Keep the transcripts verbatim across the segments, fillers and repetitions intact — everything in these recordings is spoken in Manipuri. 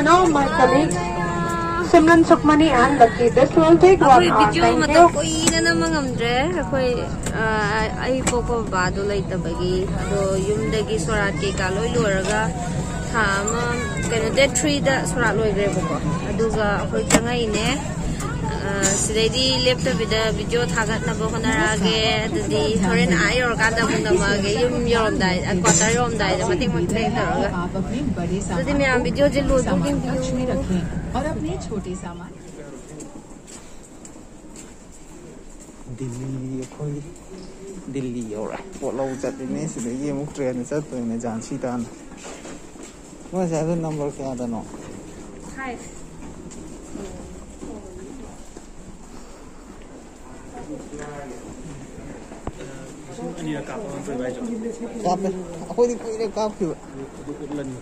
Now my colleagues Simran Sukhmani and Lucky. This will take one hour. Thank you. Video ꯃꯇꯝ ꯀꯨꯏꯅ ꯅꯝꯕ ꯉꯝꯗ꯭ꯔꯦ꯫ ꯑꯩꯈꯣꯏ, ꯑ, ꯑꯩ ꯄꯣꯛꯄ ꯕꯕꯥꯗꯣ ꯂꯩꯇꯕꯒꯤ, ꯑꯗꯣ ꯌꯨꯝꯗꯒꯤ ꯁꯣꯔꯥꯠ ꯀꯩꯀꯥ ꯂꯣꯏ ꯂꯣꯏꯔꯒ ꯊꯥ ꯑꯃ, ꯀꯩꯅꯣ, ꯗꯦꯠ ꯊ꯭ꯔꯤꯗ ꯁꯣꯔꯥꯠ ꯂꯣꯏꯈ꯭ꯔꯦꯕꯀꯣ꯫ ꯑꯗꯨꯒ ꯑꯩꯈꯣꯏ ꯆꯪꯉꯛꯏꯅꯦ꯫ ꯑ, ꯁꯤꯗꯩꯗꯤ ꯂꯦꯞꯇꯕꯤꯗ ꯚꯤꯗꯤꯑꯣ ꯊꯥꯒꯠꯅꯕ ꯍꯣꯠꯅꯔꯛꯑꯒꯦ꯫ ꯑꯗꯨꯗꯤ ꯍꯣꯔꯦꯟ ꯑꯥ ꯌꯧꯔꯀꯥꯟꯗ ꯑꯃꯨꯛ ꯅꯝꯃꯛꯑꯒꯦ꯫ ꯌꯨꯝ ꯌꯧꯔꯝꯗꯥꯏ, ꯀ꯭ꯋꯥꯇꯔ ꯌꯧꯔꯝꯗꯥꯏꯗ ꯃꯇꯦꯛ ꯃꯇꯦꯛ ꯇꯧꯔꯒ꯫ ꯑꯗꯨꯗꯤ ꯃꯌꯥꯝ ꯚꯤꯗꯤꯑꯣꯁꯦ ꯂꯣꯏꯐꯥꯎ ꯌꯦꯡꯕꯤꯌꯨ꯫ ꯗꯤꯜꯂꯤ ꯑꯩꯈꯣꯏ ꯗꯤꯜꯂꯤ ꯌꯧꯔꯦ꯫ ꯄꯣꯠ ꯂꯧ ꯆꯠꯂꯤꯅꯦ꯫ ꯁꯤꯗꯒꯤ ꯑꯃꯨꯛ ꯇ꯭ꯔꯦꯟꯗ ꯆꯠꯇꯣꯏꯅꯦ ꯖꯥꯟꯁꯤ ꯇꯥꯟꯅ꯫ ꯃꯣꯏꯁꯦ ꯑꯗꯨ ꯅꯝꯕꯔ ꯀꯌꯥꯗꯅꯣ? ꯐꯥꯏꯚ꯫ ꯑꯅꯤꯔꯛ ꯀꯥꯞꯄ ꯉꯝꯗꯣꯏꯕ ꯍꯥꯏꯁꯦ? ꯀꯥꯞꯄꯦ꯫ ꯑꯩꯈꯣꯏꯗꯤ ꯀꯨꯏꯔꯦ ꯀꯥꯞꯈꯤꯕ꯫ ꯑꯗꯨ ꯎꯠꯂꯅꯤ꯫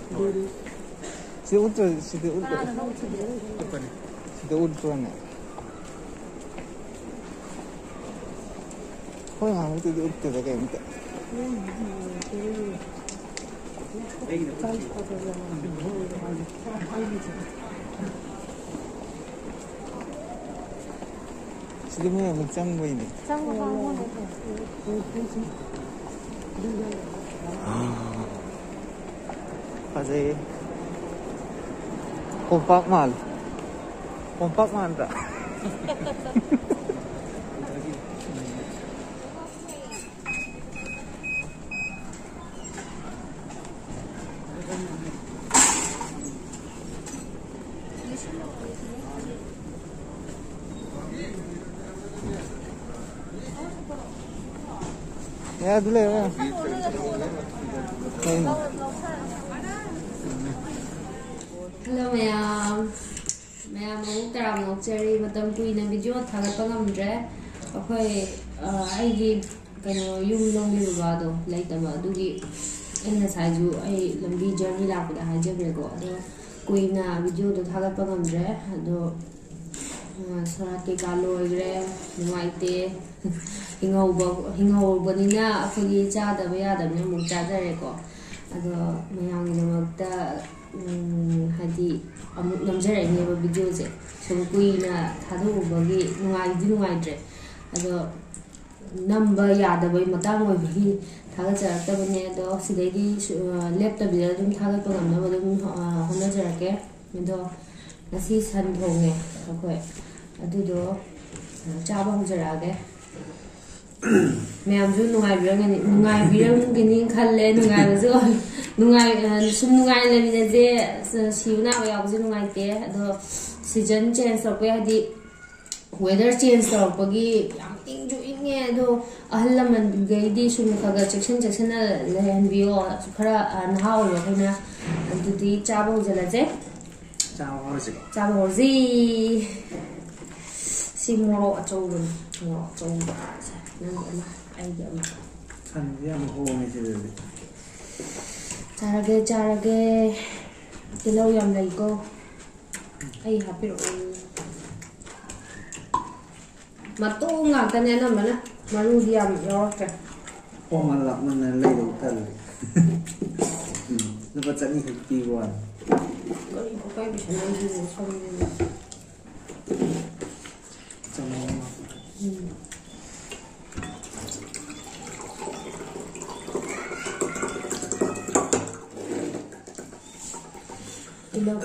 ꯁꯤꯗ ꯎꯠꯇ꯭ꯔ-, ꯁꯤꯗ ꯎꯠꯇ꯭ꯔ-, ꯎꯠꯄꯅꯤ꯫ ꯁꯤꯗ ꯎꯠꯄ꯭ꯔꯅꯦ? ꯍꯣꯏ, ꯉꯥꯏꯍꯥꯛꯇꯨꯗꯤ ꯎꯠꯇꯦꯗ ꯀꯩꯝꯇ꯫ ꯁꯤꯗꯤ ꯃꯣꯏ ꯑꯃꯨꯛ ꯆꯪꯕꯩꯅꯦ꯫ ꯆꯪꯕ ꯍꯥꯡꯉꯣ꯫ ꯐꯖꯩꯌꯦ꯫ ꯀꯣꯝꯄꯥꯛ ꯃꯥꯜꯂꯦ꯫ ꯀꯣꯝꯄꯥꯛ ꯃꯥꯟꯗ꯭ꯔꯥ? ꯑꯦ, ꯑꯗꯨ ꯂꯩꯔꯦ꯫ ꯀꯩꯅꯣ? ꯍꯜꯂꯣ ꯃꯌꯥꯝ꯫ ꯃꯌꯥꯝ ꯑꯃꯨꯛ ꯇꯔꯥꯝꯅ ꯑꯣꯛꯆꯔꯤ꯫ ꯃꯇꯝ ꯀꯨꯏꯅ ꯚꯤꯗꯤꯑꯣ ꯊꯥꯒꯠꯄ ꯉꯝꯗ꯭ꯔꯦ꯫ ꯑꯩꯈꯣꯏ, ꯑ, ꯑꯩꯒꯤ ꯀꯩꯅꯣ, ꯌꯨꯝ ꯂꯣꯝꯒꯤ ꯕꯕꯥꯗꯣ ꯂꯩꯇꯕ, ꯑꯗꯨꯒꯤ ꯑꯩ ꯉꯁꯥꯏꯁꯨ ꯑꯩ ꯂꯝꯕꯤ ꯖꯔꯅꯤ ꯂꯥꯛꯄꯗ ꯍꯥꯏꯖꯈ꯭ꯔꯦꯀꯣ꯫ ꯑꯗꯣ ꯀꯨꯏꯅ ꯚꯤꯗꯤꯑꯣꯗꯣ ꯊꯥꯒꯠꯄ ꯉꯝꯗ꯭ꯔꯦ꯫ ꯑꯗꯣ, ꯑ, ꯁꯣꯔꯥꯠ ꯀꯩꯀꯥ ꯂꯣꯏꯈ꯭ꯔꯦ, ꯅꯨꯡꯉꯥꯏꯇꯦ꯫ ꯍꯤꯡꯍꯧꯕ-, ꯍꯤꯡꯍꯧꯕꯅꯤꯅ ꯑꯩꯈꯣꯏꯒꯤ ꯆꯥꯗꯕ ꯌꯥꯗꯕꯅꯤꯅ ꯑꯃꯨꯛ ꯆꯥꯖꯔꯦꯀꯣ꯫ ꯑꯗꯣ ꯃꯌꯥꯝꯒꯤꯗꯃꯛꯇ ꯎꯝ, ꯍꯥꯏꯗꯤ ꯑꯃꯨꯛ ꯅꯝꯖꯔꯛꯏꯅꯦꯕ ꯚꯤꯗꯤꯑꯣꯁꯦ꯫ ꯁꯨꯝ ꯀꯨꯏꯅ ꯊꯥꯗꯣꯛꯎꯕꯒꯤ ꯅꯨꯡꯉꯥꯏꯗꯤ ꯅꯨꯡꯉꯥꯏꯇ꯭ꯔꯦ꯫ ꯑꯗꯣ ꯅꯝꯕ ꯌꯥꯗꯕꯩ ꯃꯇꯥꯡ ꯑꯣꯏꯕꯒꯤ ꯊꯥꯒꯠꯆꯔꯛꯇꯕꯅꯦ꯫ ꯑꯗꯣ ꯁꯤꯗꯩꯗꯤ ꯁꯨ-, ꯂꯦꯞꯇꯕꯤꯗ ꯑꯗꯨꯝ ꯊꯥꯒꯠꯄ ꯉꯝꯅꯕ ꯑꯗꯨꯝ, ꯑ, ꯍꯣꯠꯅꯖꯔꯛꯀꯦ꯫ ꯑꯗꯣ ꯉꯁꯤ ꯁꯟ ꯊꯣꯡꯉꯦ ꯑꯩꯈꯣꯏ꯫ ꯑꯗꯨꯗꯣ, ꯑ, ꯆꯥꯕ ꯍꯧꯖꯔꯛꯑꯒꯦ꯫ ꯃꯌꯥꯝꯁꯨ ꯅꯨꯡꯉꯥꯏꯕꯤꯔꯝꯒꯅꯤ, ꯅꯨꯡꯉꯥꯏꯕꯤꯔꯝꯒꯅꯤ ꯈꯜꯂꯦ꯫ ꯅꯨꯡꯉꯥꯏꯕꯁꯨ ꯅꯨꯡꯉꯥꯏ-, ꯁꯨꯝ ꯅꯨꯡꯉꯥꯏꯅ ꯂꯩꯃꯤꯟꯅꯁꯦ꯫ ꯁꯤꯕ ꯅꯥꯕ ꯌꯥꯎꯕꯁꯦ ꯅꯨꯡꯉꯥꯏꯇꯦ꯫ ꯑꯗꯣ ꯁꯤꯖꯟ ꯆꯦꯟꯖ ꯇꯧꯔꯛꯄ, ꯍꯥꯏꯗꯤ ꯋꯦꯗꯔ ꯆꯦꯟꯖ ꯇꯧꯔꯛꯄꯒꯤ ꯌꯥꯝ ꯏꯪꯁꯨ ꯏꯪꯉꯦ꯫ ꯑꯗꯣ ꯑꯍꯜ ꯂꯃꯟꯈꯩꯗꯤ ꯁꯨꯝ ꯈꯔ ꯈꯔ ꯆꯦꯛꯁꯤꯟ ꯆꯦꯛꯁꯤꯟꯅ ꯂꯩꯍꯟꯕꯤꯌꯣ꯫ ꯈꯔ, ꯑ, ꯅꯍꯥ ꯑꯣꯏꯕ ꯑꯩꯈꯣꯏꯅ꯫ ꯑꯗꯨꯗꯤ ꯆꯥꯕ ꯍꯧꯖꯤꯜꯂꯁꯦ꯫ ꯆꯥꯕ ꯍꯧꯔꯁꯤꯀꯣ꯫ ꯆꯥꯕ ꯍꯧꯔꯁꯤ꯫ ꯁꯤ ꯃꯣꯔꯣꯛ ꯑꯆꯧꯕꯅꯤ꯫ ꯃꯣꯔꯣꯛ ꯑꯆꯧꯕ꯫ ꯁꯦ, ꯅꯪꯒꯤ ꯑꯃ, ꯑꯩꯒꯤ ꯑꯃ꯫ ꯁꯟꯁꯦ ꯌꯥꯝ ꯍꯣꯡꯉꯦ ꯁꯤꯗꯗꯤ꯫ ꯆꯥꯔꯒꯦ, ꯆꯥꯔꯒꯦ꯫ ꯇꯤꯜꯍꯧ ꯌꯥꯝ ꯂꯩꯀꯣ꯫ ꯑꯩ ꯍꯥꯞꯄꯤꯔꯛꯑꯣ꯫ ꯃꯇꯣꯡ ꯉꯥꯛꯇꯅꯦ ꯑꯅꯝꯕꯅ, ꯃꯔꯨꯗꯤ ꯌꯥꯝ ꯌꯥꯎꯔꯛꯇ꯭ꯔꯦ꯫ ꯍꯣꯡꯃꯟ ꯂꯥꯛꯃꯟꯗꯅ ꯂꯩꯗꯧ ꯇꯜꯂꯦ꯫ ꯎꯝ, ꯂꯨꯄꯥ ꯆꯅꯤ ꯈꯛ ꯄꯤꯕ ꯋꯥꯅꯤ꯫ ꯀꯔꯤ ꯄꯣꯛꯀꯥꯏ ꯄꯩꯁꯥ ꯂꯩꯗꯣꯏꯅꯣ ꯁꯣꯝꯗꯅ? ꯆꯥꯃꯉꯥ꯫ ꯎꯝ꯫ ꯇꯤꯜꯍꯧ꯫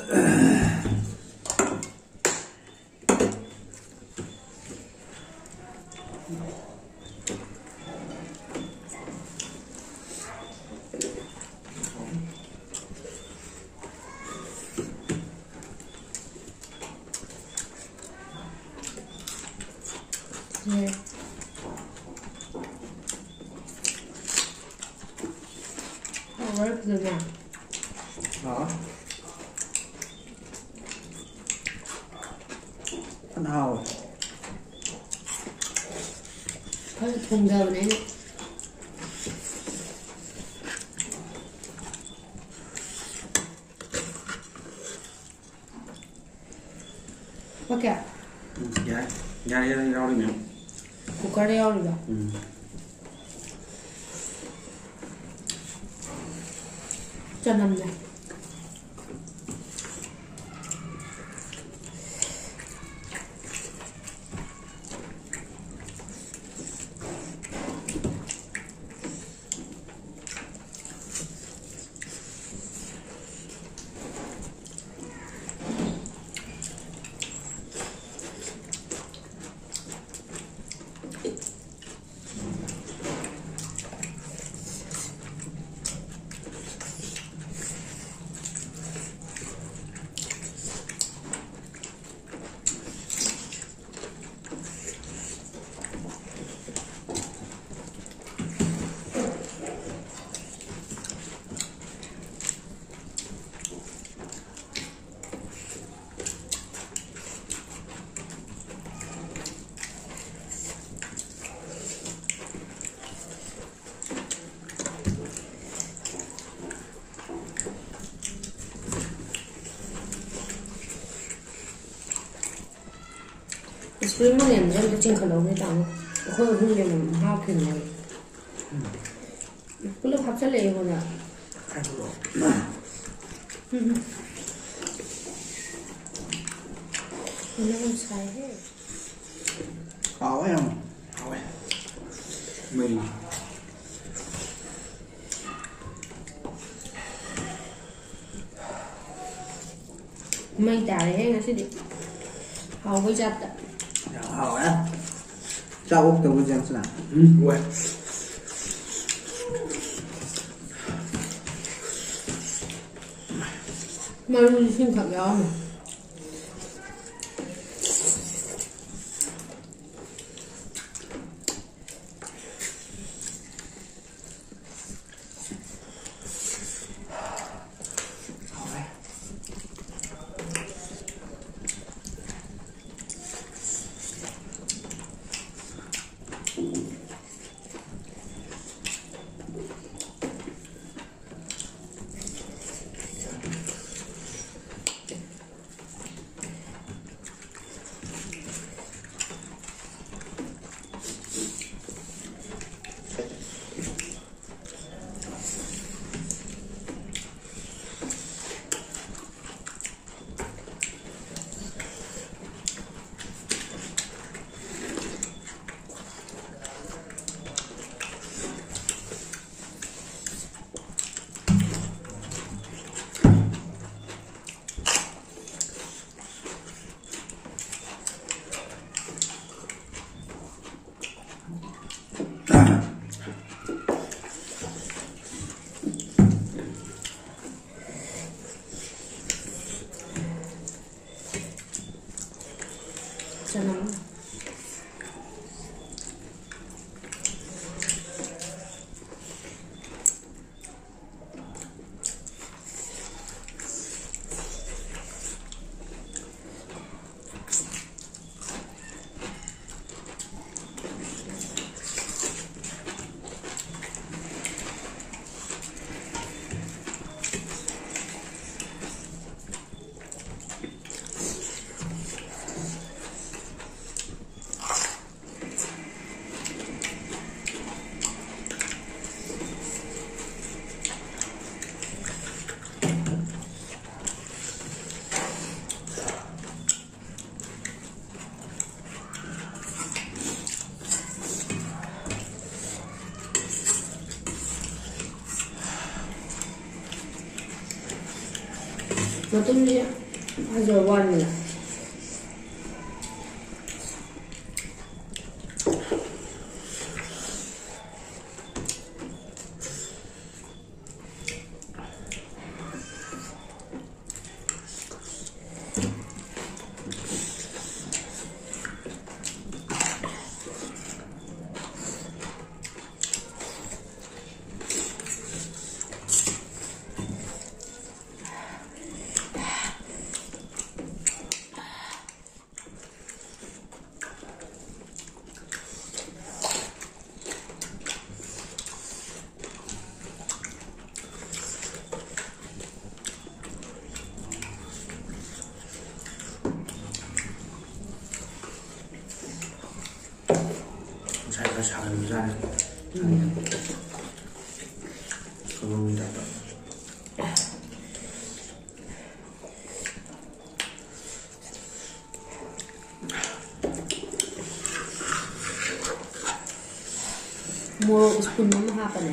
ꯎꯝ꯫ ꯍꯥꯎꯕ꯭ꯔꯥ ꯐꯖꯅ? ꯍꯥꯎ꯫ ꯐꯖꯅ ꯍꯥꯎꯋꯦ꯫ ꯈꯔ ꯊꯣꯡꯗꯕꯅꯦ ꯑꯩꯅ꯫ ꯑꯣꯀꯦ꯫ ꯎꯝ, ꯌꯥꯏ꯫ ꯌꯥꯏ, ꯌꯥꯏ, ꯌꯥꯎꯔꯤ ꯃꯌꯥꯝ꯫ ꯀꯨꯀꯔꯗ ꯌꯥꯎꯔꯤꯕ? ꯎꯝ꯫ ꯆꯅꯝꯅꯦ꯫ ꯐꯨꯔꯤꯠ ꯃꯅꯦꯝꯗꯣ ꯑꯝꯇ ꯆꯤꯡꯈꯠꯍꯧꯅꯦ ꯇꯥꯃꯣ꯫ ꯑꯩꯈꯣꯏ ꯑꯍꯨꯝꯒꯤ ꯑꯃꯃꯝ ꯍꯥꯞꯈꯤꯕꯅꯦ꯫ ꯄꯨꯂꯞ ꯍꯥꯞꯆꯜꯂꯛꯑꯦ ꯑꯩꯉꯣꯟꯗ꯫ ꯎꯝ꯫ ꯃꯅꯝ ꯌꯥꯝ ꯁꯥꯏꯍꯦ꯫ ꯍꯥꯎꯋꯦ ꯌꯥꯝ꯫ ꯍꯥꯎꯋꯦ꯫ ꯃꯩ꯫ ꯃꯩ ꯇꯥꯔꯦꯍꯦ ꯉꯁꯤꯗꯤ꯫ ꯍꯥꯎꯕꯩ ꯆꯥꯠꯇ꯫ ꯌꯥꯝ ꯍꯥꯎꯋꯦ꯫ ꯆꯥꯛ ꯑꯣꯛꯇꯕ ꯖꯦꯝꯁꯅ꯫ ꯎꯝ, ꯑꯣꯏ꯫ ꯃꯔꯨ ꯏꯁꯤꯡ ꯈꯛ ꯌꯥꯎꯔꯝꯃꯦ꯫ ꯃꯇꯨꯝꯁꯦ ꯐꯖꯕ ꯋꯥꯅꯤꯅ꯫ ꯉꯁꯥꯏ ꯈꯔ ꯁꯥꯒꯟꯕꯖꯥꯠꯅꯤ꯫ ꯀꯪꯉꯧꯒꯤ ꯇꯥꯏꯞꯇ꯫ ꯃꯣꯔꯣꯛ spoon ꯑꯃ ꯍꯥꯞꯄꯅꯦ꯫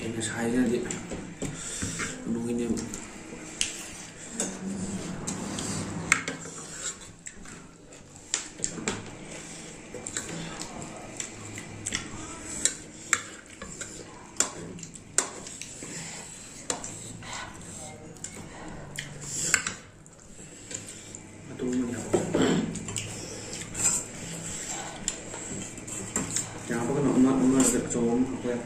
ꯍꯦꯟꯅ ꯁꯥꯏꯗꯅꯗꯤ ꯂꯣꯏꯅꯦꯕ꯫ ꯃꯇꯨꯝ ꯑꯃ ꯌꯥꯎꯔꯦ꯫ ꯌꯥꯝ ꯍꯥꯞꯄꯒꯅꯨ, ꯑꯃ, ꯑꯃ ꯑꯆꯧꯕ ꯑꯃ ꯍꯥꯞꯄ ꯌꯥꯏ꯫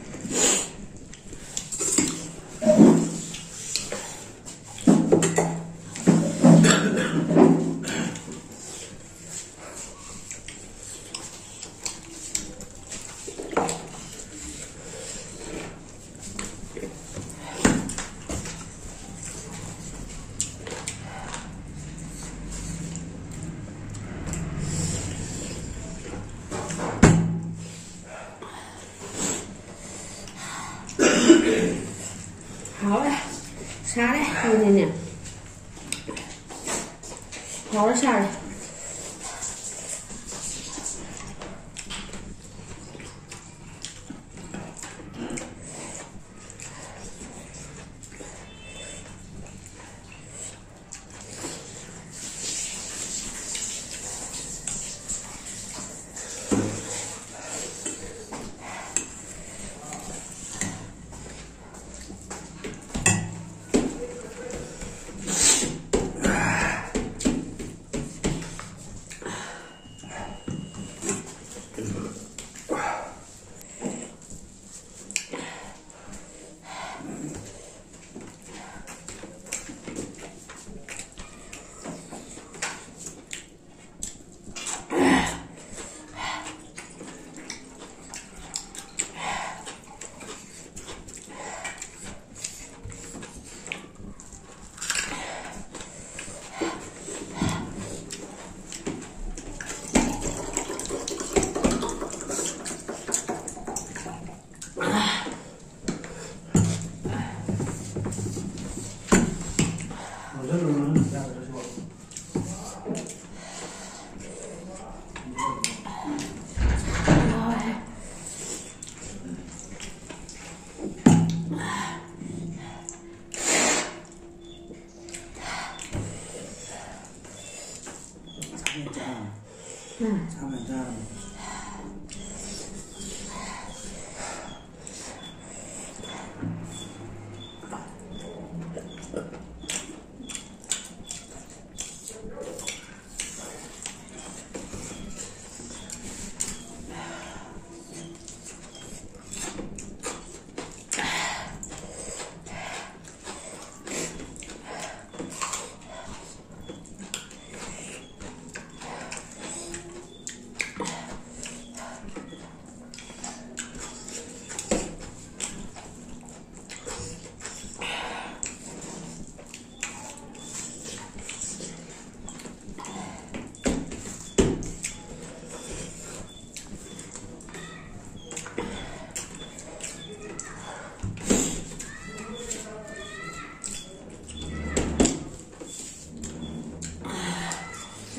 ꯍꯥꯎꯔꯦ꯫ ꯁꯥꯔꯦ꯫ ꯑꯗꯨꯅꯅꯦ꯫ ꯍꯥꯎꯔꯦ, ꯁꯥꯔꯦ꯫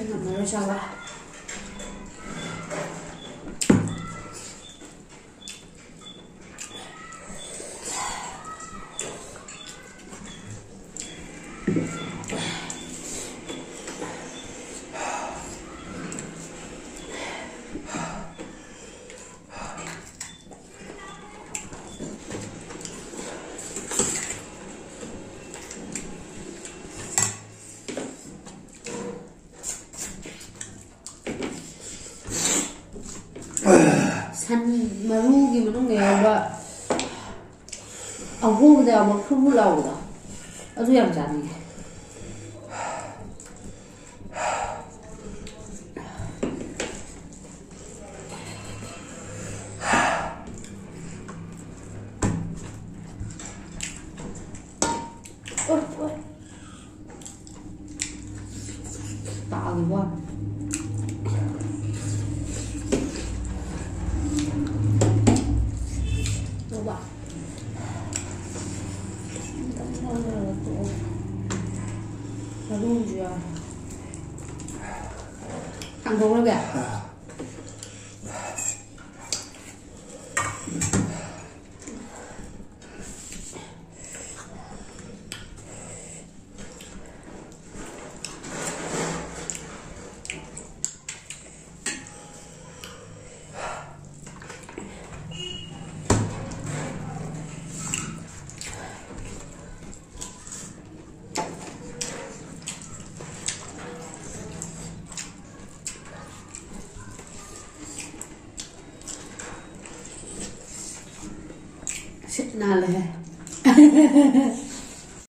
ꯉꯝꯃꯔꯣꯏ ꯆꯥꯕ꯫ ꯁꯟ ꯃꯔꯨꯒꯤ ꯃꯅꯨꯡꯗ ꯌꯥꯎꯕ ꯑꯍꯣꯕꯗ ꯌꯥꯎꯕ ꯐꯨꯔꯨ ꯂꯥꯎꯕꯗꯣ, ꯑꯗꯨ ꯌꯥꯝ ꯆꯥꯅꯤꯡꯉꯦ꯫ ꯇꯥꯒꯤꯕ ꯋꯥꯅꯤ꯫ ꯇꯧꯕ꯫ ꯑꯝꯇꯪ ꯂꯧꯔꯒ ꯇꯣꯛꯑꯣ꯫ ꯃꯔꯨꯁꯨ ꯌꯥꯎꯔꯦ꯫ ꯊꯥꯡꯗꯣꯛꯈ꯭ꯔꯒꯦ꯫ ꯅꯥꯜꯂꯦꯍꯦ꯫